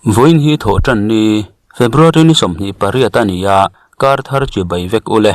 Vawiin hi thawhṭan ni, February ni 28 a ni a, kar thar chi bai vek u le.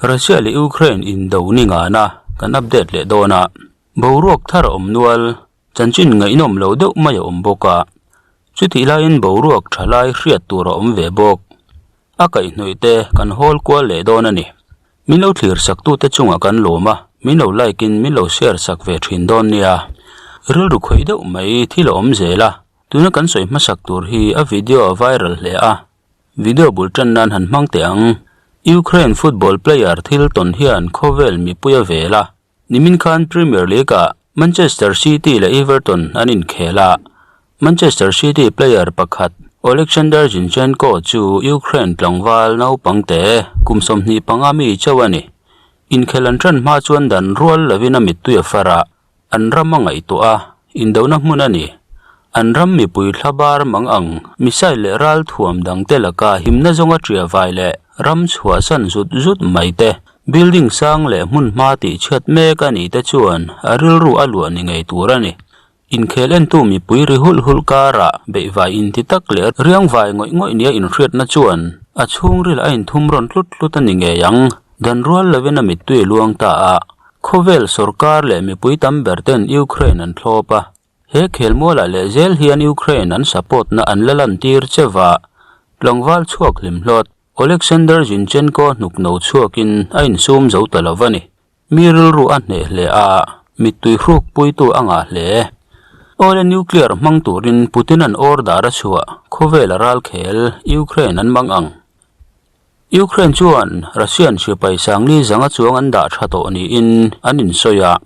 Russia leh Ukraine indo ni ngana kan update leh dawn a, boruak thar a awm nual, chanchin ngaihnawm lo deuh mai a awm bawk a, chutih laiin boruak tha lai hriat tur a awm ve bawk. A kaihhnawih te kan hawl kual leh dawn a ni. Min lo thlir sak tute chungah kan lawm a, min lo like in min lo share sak ve thin dawn nia. Rilru khawih deuh mai thil a awm zel a, tuna kan sawi hmasak tur hi a video a viral hle a, video bul tan nan han hmang teh ang. Ukraine football player thil tawn hian khawvel mipui a vel a, nimin khan Premier League ah Manchester City leh Everton an inkhel a, Manchester City player pakhat Oleksandr Zinchenko chu Ukraine tlangval naupang te kum 25 mi chauh a ni. Inkhel an tan hma chuan dan rual lovin a mittui a far a, an ram a ngaihtuah a, indona hmun a ni. An ram mipui thlabar mang ang missile leh ral thuam dangte laka himna zawnga ṭia vai leh ram chhuahsan zut zut mai te, building sang leh hmun hma tihchhiat mek a nih te chuan a rilru a luah ni ngei tur a ni. Inkhel entu mipui ri hulh hulh karah beihvai inti tak leh riangvai ngawih ngawih nia inhriatna chuan a chhungril a inthum rawn tlut tlut a ni ngei ang. Dan rual lovin a mittui a luang ta a, khawvel sorkar leh mipui tam ber ten Ukraine an thlawp a. He khelmualah leh zel hian Ukraine an support na an la lantir cheva tlangval chhuak hlim hlawt Oleksandr Zinchenko hnuk no chhuakin a insum zo ta lo va ni. Mi rilru a hneh hle a, mittui hruk puitu a ngah hle. Awle nuclear hmang turin Putin an order a chhuah, khawvel a ralkhel, Ukraine an mang ang. Ukraine chuan Russian sipai sangli zanga chuang an dah tha tawh niin an insawi a,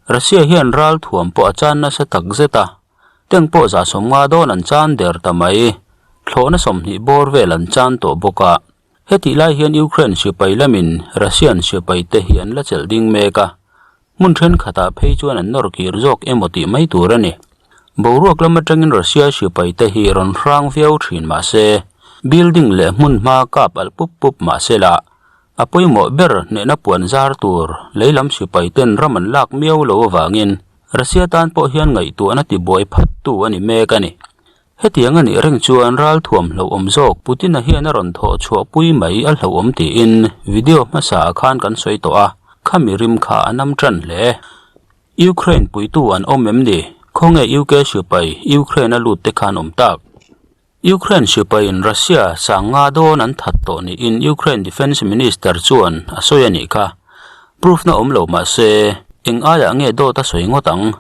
Russia hian ral thuam pawh a chan nasa tak zet a, tank pawh za 50 dawn an chan der ta mai, thlawhna 20 bawr vel an chan tawh bawk a. Hetih lai hian Ukraine sipai lamin Russian sipai te hi an la chelh ding mek a, hmun thenkhatah phei chuan an nawr kir zawk emaw tih mai tur a ni. Boruak lam atangin Russia sipai te hi rawn hrang viau thin mah se, building leh hmun hma kap alh pup pup mah se lah, a pawimawh ber hnehna puan zar tur lei lam sipai ten ram an lak miau lo avangin Russia tan pawh hian ngaihtuahna tibuai phattu a ni mek a ni. Hetiang a nih reng chuan ralthuam hlauhawm zawk Putin-a hian a rawn thawh chhuahpui mai a hlauhawm tiin video hmasa ah khan kan sawi tawh a, khami rim kha a nam tan hle. Ukraine puitu an awm em ni? Khawnge UK sipai Ukraine a lut te khan awm tak? Ukraine sipaiin Russia sang nga dawn an that tawh niin Ukraine Defence Minister chuan a sawi a nih kha. Proof na awm lo mah se, eng aiah nge dawt a sawi ngawt ang?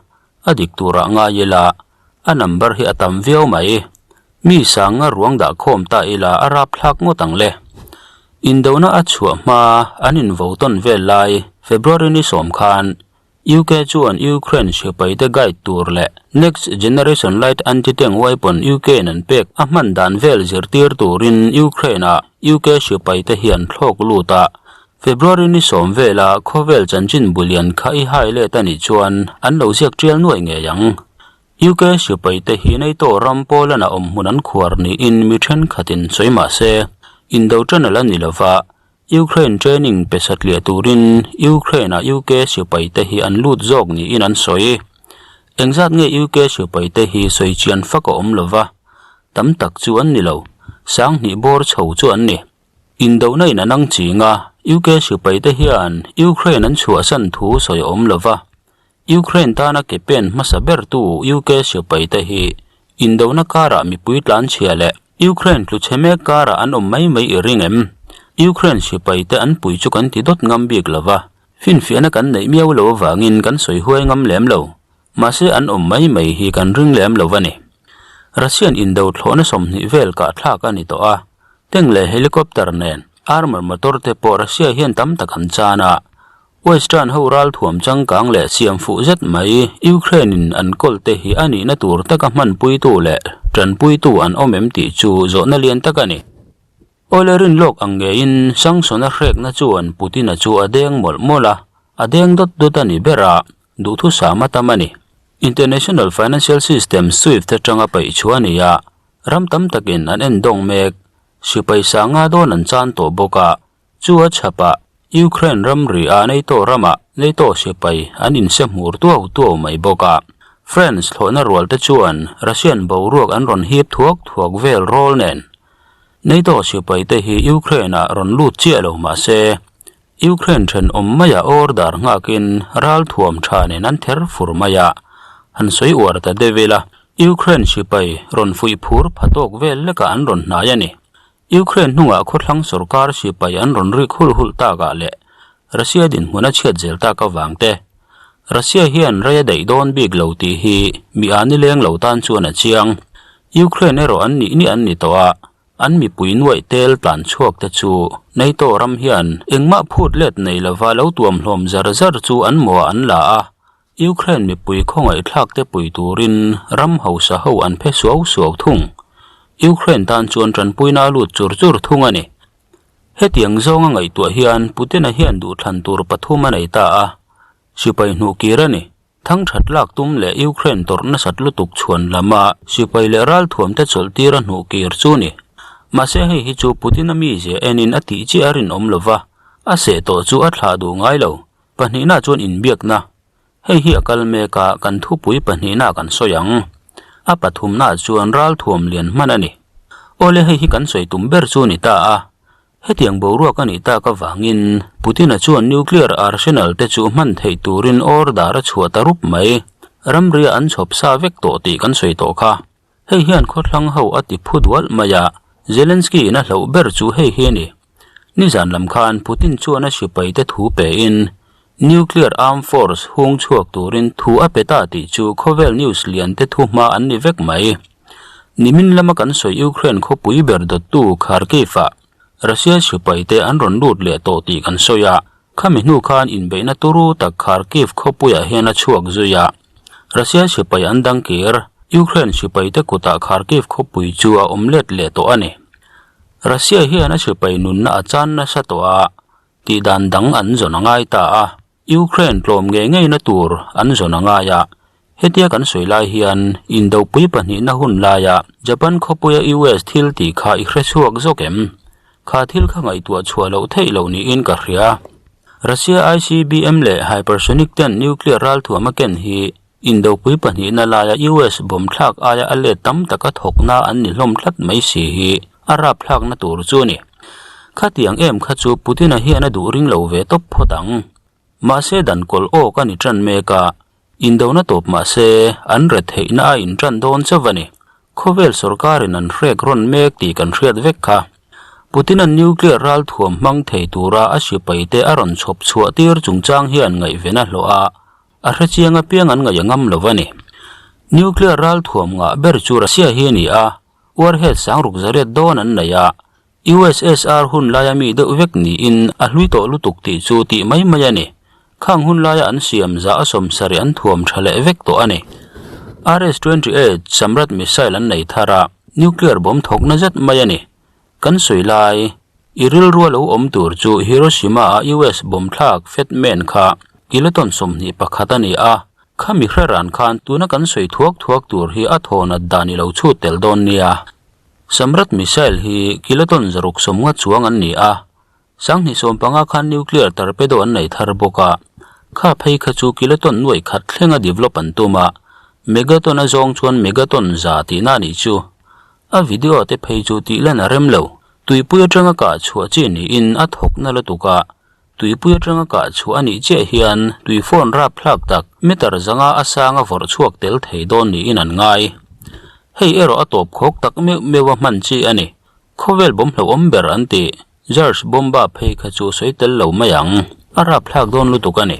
A dik turah ngai ila, a number hi a tam viau mai. Mi sanga ruang dah khawm ta ila a rap thlak ngawt ang le. Indona a chhuah hma an invo tawn vel lai February ni 10 khan UK chuan Ukraine sipaite guide tur leh Next Generation Light Anti-Tank Weapon UK in an pek a hman dan vel zirtir turin Ukraine ah UK sipaite hian thlawk lut a. February ni 10 vela khawvel chanchin bulian kha i hai let a nih chuan an lo ziak tial nuai ngei ang. UK sipaite hi NATO ram Poland-a awm hmun an khuar niin mi thenkhatin sawi mah se, indo channel a ni lova, Ukraine training pe satliah turin Ukraine-a UK sipaite hi an lut zawk niin an sawi. Engzat nge UK sipaite hi sawi chian fak a awm lova, tam tak chu an ni lo, 2000 bawr chho chu an ni. Indona in a nang ching a, UK sipaite hian Ukraine an chhuahsan thu sawi a awm lova. Ukraine tana ke pen hmasa bertu UK sipaite hi indona karah mipui tlanchhia leh Ukraine tluchhe mek karah an awm mai mai i ring em? Ukraine sipaite an pui chu kan ti dawt ngam bik lova, finfiahna kan neih miau lo avangin kan sawi huai ngam lem lo. Mahse an awm mai mai hi kan ring lem lo a ni. Russian indo thlawhna 20 vel kahthlak a ni tawh a. Tank leh helicopter nen armor motor te pawh Russia hian tam tak an chan a, Western ho ralthuam changkang leh siam fuh zet mai Ukraine in an kawl te hi a nihna tur taka hmanpuitu leh tanpuitu an awm em tih chu zawhna lian tak a ni. Awle rin lawk ang ngeiin sanction a hrekna chuan Putin-a chu a deng mawlh mawlh a, a deng dawt dawt a ni ber a, duhthusam a tam a ni. International Financial System SWIFT atanga paih chhuah a ni a, Ram tam takin an en dawng mek, sipai sanga dawn an chan tawh bawk a, chu a chhapah Ukraine ramri ah NATO ramah NATO sipai an inse hmur tuau tuau mai bawk a. France thlawhna rual te chuan Russian boruak an rawn hip thuak thuak vel rawl nen. NATO sipai te hi Ukraine ah rawn lut chiah lo mah se, Ukraine thenawm maiah order nghakin ralthuam tha nen an ther fur mai a, han sawi uar ta deuh ila, Ukraine sipai rawn fuih phur pha tawk vel lekah an rawn hnai a ni. Ukraine hnungah khawthlang sorkar sipai an rawn rik hulh hulh takah leh Russia dinhmun a chhiat zel tak avang te, Russia hian rei a daih dawn bik lo tih hi mi a nileng lo tan chuan a chiang. Ukraine erawh an nih nih an ni tawh a, an mipui nuaih tel tlan chhuak te chu NATO ram hian engmah phut let nei lova lo tuam hlawm zar zar chu an mawh an la a, Ukraine mipui khawngaihthlak te pui turin ram hausa ho an phe suau suau thung. Ukraine tan chuan tanpuina a lut chur chur thung a ni. Hetiang zawnga ngaihtuah hian Putin-a hian duhthlan tur pathum a nei ta a, sipai hnuh kir a ni. Thangthat lak tum leh Ukraine tawrh nasat lutuk chhuan lama sipai leh ralthuamte chawlhtir a hnuh kir chu ni. Mahse hei hi chu Putin-a mizia enin a tih chiah a rinawm lo va, a seh tawh chu a thlah duh ngai lo. Pahnihna chuan inbiakna. Hei hi a kal mek a, kan thupui pahnihna kan sawi ang. A pathumna chuan ralthuam lian hman a ni. Awle hei hi kan sawi tum ber chu ni ta a. Hetiang boruak a nih tak avangin Putin-a chuan nuclear arsenal te chu hman theih turin order a chhuah ta rup mai. Ramria an chhawp sa vek tawh tih kan sawi tawh kha. Hei hian khawthlang ho a ti phu dual mai a, Zelensky-in a hlauh ber chu hei hi a ni. Nizan lam khan Putin chuan a sipaite thu pein nuclear arm force hung chhuak turin thu a pe ta tih chu khawvel news lian te thu hma an ni vek mai. Nimin lama kan sawi Ukraine khawpui ber dawttu Kharkiv-ah Russia sipaite an rawn lut leh tawh tih kan sawi a, khami hnu khan inbeihna turu tak Kharkiv khawpuiah hian a chhuak zui a. Russia sipai an dang kir, Ukraine sipaite kutah Kharkiv khawpui chu a awm let leh tawh a ni. Russia hian a sipai nunna a chan nasa tawh a, tihdan dang an zawn a ngai ta a, Ukraine tlawm ngei ngeina tur an zawn a ngai a. Hetia kan sawi lai hian indopui pahnihna hun laia Japan khawpuia US thil tih kha i hre chhuak zawk em? Kha thil kha ngaihtuah chhuah loh theih loh niin ka hria. Russia ICBM leh hypersonic ten nuclear ralthuam a ken hi indopui pahnihna laia US bomb thlak aia a let tam taka thawkna an ni hlawm tlat mai si hi a rap thlakna tur chu a ni. Khatiang em kha chu Putin-a hian a duh ring lo ve tawp phawt ang. Mahse dan kawlh awk a ni tan mek a, indona tawp mahse an re theihna a intan dawn chauh a ni. Khawvel sorkarin an hrek rawn mek tih kan hriat vek kha. Putin-a'n nuclear ralthuam hmang thei tura a sipaite a rawn chhawp chhuah tir chungchang hian ngaihven a hlawh a, a hrechiang apiang an ngaih a ngam lo a ni. Nuclear ralthuam ngah ber chu Russia hi a ni a, warhead sangruk zariat dawn an nei a, USSR hun laia mi deuh vek niin a hlui tawh lutuk tih chu tih mai mai a ni. Khang hun laia an siam zah a sawmsarih an thuam tha leh vek tawh a ni. RS-28 Samrat missile an nei thar a, nuclear bomb thawkna zet mai a ni. Kan sawi lai, i rilrua lo awm tur chu Hiroshima-a US bomb thlak Fat Man kha kiloton 21 a ni a, khami hre ran khan tuna kan sawi thuak thuak tur hi a thawnat dan i lo chhut tel dawn nia. Samrat missile hi kiloton 650 chuang an ni a, 2015 khan nuclear torpedo an nei thar bawk a, kha phei kha chu kiloton nuaih khat thlenga develop an tum a, megaton a zawng chuan megaton za tihna a nih chu. A video te phei chu tih lan a rem lo, tuipui atanga kah chhuah chi niin a thawk na lutuk a, tuipui atanga kah chhuah a nih chiah hian tui phone rap thlak tak meter zanga a sanga vawrh chhuak tel thei dawn niin an ngai. Hei erawh a tawp khawk tak meuh meuh a hman chi a ni. Khawvel bawm hlauhawm ber an ti. George Bomba phei kha chu sawi tel lo mai ang. A rap thlak dawn lutuk a ni.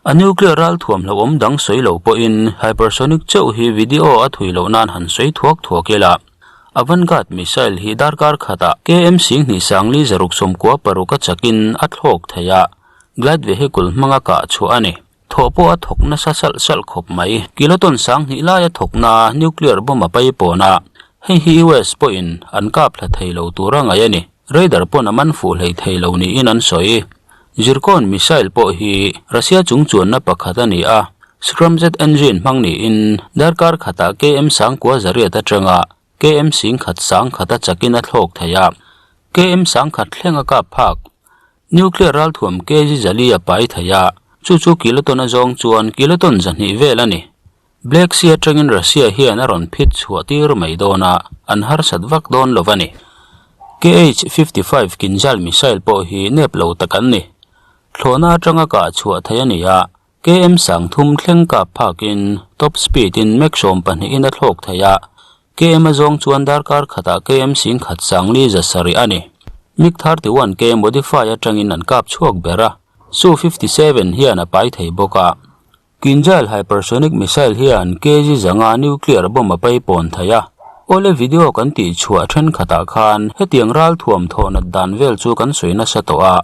A nuclear ralthuam hlauhawm dang sawi lo pawhin hypersonic chauh hi video a thui loh nan han sawi thuak thuak ila. Avangard missile hi darkar khatah KM 10 4 6 a chakin a thlawk thei a, glide vehicle hmanga kah chhuah a ni. Thawh pawh a thawk nasa salh salh khawp mai. Kiloton 2000 laia thawkna nuclear bomb a pai pawn a, hei hi US pawhin an kap hla thei lo tura ngaih a ni. Radar pawn a man fuh hlei thei lo niin an sawi. Zircon missile pawh hi Russia chung chuanna pakhat a ni a, scramjet engine hmang niin darkar khatah KM 9,800 atanga KM 1,100 a chakin a thlawk thei a, KM 1,000 thleng a kap phak. Nuclear ralthuam kg zali a pai thei a, chu chu kiloton a zawng chuan kiloton 200 vel a ni. Black Sea atangin Russia hian a rawn phit chhuah tir mai dawn a, an harsat vak dawn lo a ni. KH 55 Kinzhal missile pawh hi nep lo tak an ni. Thlawhna atanga kah chhuah theih a ni a, KM 30 thleng kap phakin top speed in Mach 12 in a thlawk thei a, KM a zawng chuan darkar khatah KM 10,000 sangli 700 a ni. MiG 31 K modify atangin an kap chhuak ber a, Su 57 hian a pai thei bawk a. Kinzhal hypersonic missile hian kg 500 nuclear bomb a paipawn thei a. Awle video kan tih chhuah thenkhatah khan hetiang ral thuam thawh nat dan vel chu kan sawi nasa tawh a.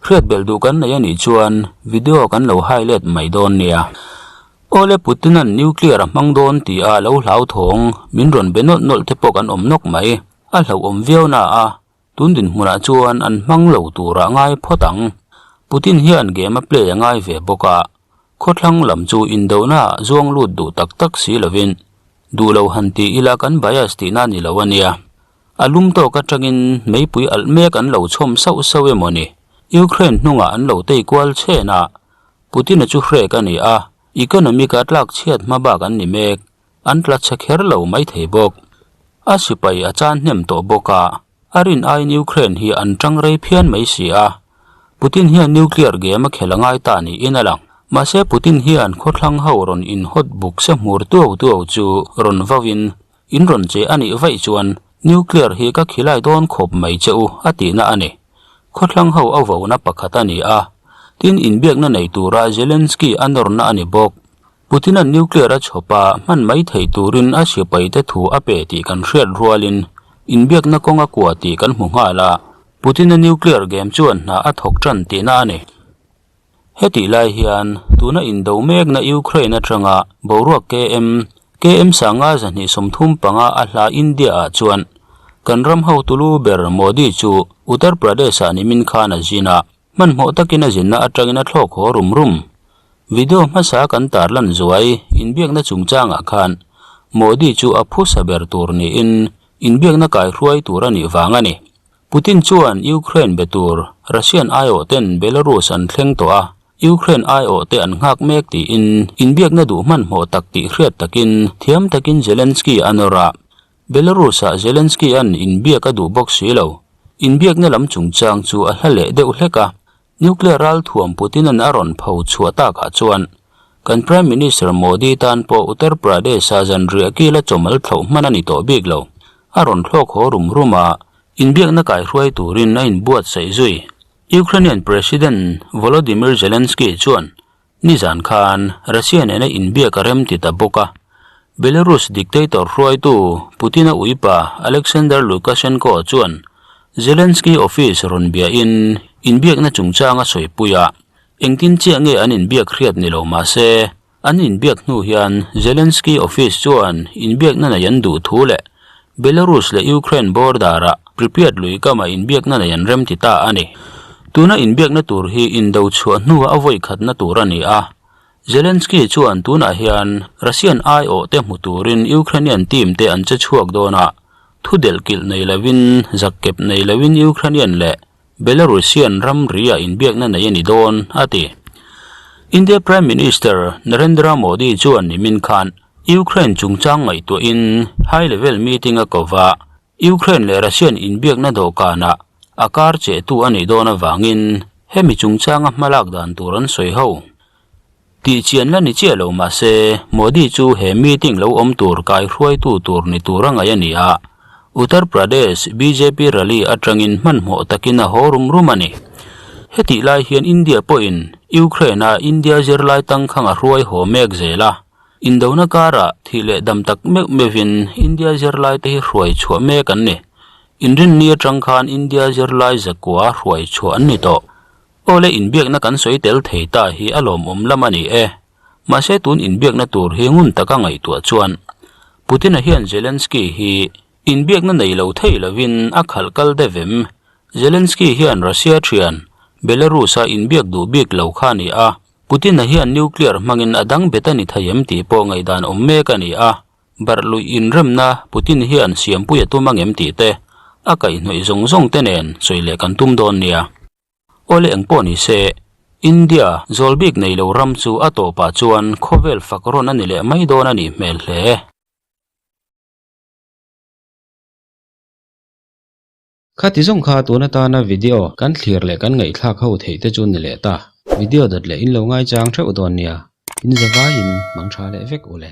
Hriat belh duh kan nei a nih chuan video kan lo hai let mai dawn nia. Awle Putin-a'n nuclear a hmang dawn tih a lo hlauthawng min rawn be nawlh nawlh te pawh kan awm nawk mai. A hlauhawm viau na a, Tun dinhmunah chuan an hmang lo turah ngai phawt ang. Putin hian game a play a ngai ve bawk a, khawthlang lam chu indohna zuang lut duh tak tak si lovin duh lo han ti ila kan bias tihna ni lo a nia. A lum tawk atangin meipui alh mek an lo chhawm sauh sauh emaw ni? Ukraine hnungah an lo tei kual chhen a, Putin-a chu hrek a ni a, economic-a tlak chhiat hma bak an ni mek. An tla chhe kher lo mai thei bawk. A sipai a chan hnem tawh bawk a, a rin aiin Ukraine hi an tang rei phian mai si a. Putin hian nuclear game a khel a ngai ta niin a lang. Mahse Putin hian khawthlang ho rawn inhawt buk se hmur tuau tuau chu rawn vauin in rawn che a nih vaih chuan nuclear hi ka khilai dawn khawp mai che u a tihna a ni. Khawthlang ho a vona pakhat a ni a, tin inbiakna nei tura Zelensky a nawrna a ni bawk. Putin-a'n nuclear a chhawp a, hman mai theih turin a sipaite thu a pe tih kan hriat rualin inbiakna kawng a kua tih kan hmu nghal a, Putin-a nuclear game chuan hna a thawk tan tihna a ni. Hetih lai hian tuna indo mekna Ukraine atanga boruak KM, KM 5235 a hla India-ah chuan kan ram hotu lu ber Modi chu Uttar Pradesh-ah nimin khan a zin a, Hmanhmawh takin a zinna atangin a thlawk haw rum rum. Video hmasa kan tarlan zuai inbiakna chungchangah khan Modi chu a phusa ber tur niin inbiakna kaihruai tur a nih vang a ni. Putin chuan Ukraine be tur Russian aiawh ten Belarus an thleng tawh a, Ukraine aiawh te an nghak mek tiin inbiakna duh hmanhmawh tak tih hriat takin thiam takin Zelensky a nawr a. Belarus-ah Zelensky-a'n inbiak a duh bawk si lo. Inbiakna lam chungchang chu a hla leh deuh hlek a. Nuclear ralthuam Putin-a'n a rawn pho chhuah takah chuan kan Prime Minister Modi tan pawh Uttar Pradesh-a zanriah kila chawmal thlauh hman a ni tawh bik lo. A rawn thlawk haw rum rum a, inbiakna kaihruai turin a inbuatsaih zui. Ukrainian President Volodymyr Zelensky chuan Nizan khan Russia nena inbiak a rem ti ta bawk a, Belarus dictator hruaitu Putin-a uipa Alexander Lukashenko chuan Zelensky office rawn biain inbiakna chungchang a sawipui a, engtin chiah nge an inbiak hriat ni lo mah se, an inbiak hnu hian Zelensky office chuan inbiakna nei an duh thu leh Belarus leh Ukraine border-ah Pripyat lui kama inbiakna nei an rem ti ta a ni. Tuna inbiakna tur hi indo chhuah hnua a vawi khatna tur a ni a. Zelensky chuan tunah hian Russian aiawh te hmu turin Ukrainian team te an che chhuak dawn a, thu delhkilh nei lovin, zakkep nei lovin Ukrainian leh Belarusian ramri-ah inbiakna nei a ni dawn, a ti. India Prime Minister Narendra Modi chuan nimin khan Ukraine chungchang ngaihtuahin high level meeting a ko va, Ukraine leh Russian inbiakna dawhkanah a kar chehtu a nih dawn avangin hemi chungchanga hmalak dan tur an sawi ho. Tih chian la ni chiah lo mah se, Modi chu he meeting lo awm tur kaihruaitu tur ni tur a ngaih a ni a, Uttar Pradesh bjp rally atangin hmanhmawh takin a haw rum rum a ni. Hetih lai hian India pawhin Ukraine-a India zirlai tangkhang a hruai haw mek zel a, indona karah thih leh dam tak meuh meuhin India zirlai te hi hruai chhuah mek an ni. Inrinni atang khan India zirlai zakua hruai chhuah an ni tawh. Awle inbiakna kan sawi tel thei ta hi a lawmawm lam a ni e. Mahse tun inbiakna tur hi ngun taka ngaihtuah chuan Putin-a hian Zelensky hi inbiakna nei lo thei lovin a khalh kal deuh em? Zelensky hian Russia thian Belarus-a inbiak duh bik lo kha a ni a, Putin-a hian nuclear hmangin a dang bet a ni thei em tih pawh ngaihdan awm mek a ni a. Barh luih inremna Putin hian siampui a tum angem tih te, a kaihhnawih zawng zawng te nen sawi leh kan tum dawn nia. Awle eng pawh ni se, India zawl bik nei lo ram chu a tawpah chuan khawvel fak rawn a ni leh mai dawn a nih hmel hle. Khati zawng kha tun atana video kan thlir leh kan ngaihthlak ho theih te chu ni leh ta. Video dawt leh in lo ngaichang theuh dawn nia. In zavaiin mang tha leh vek u le.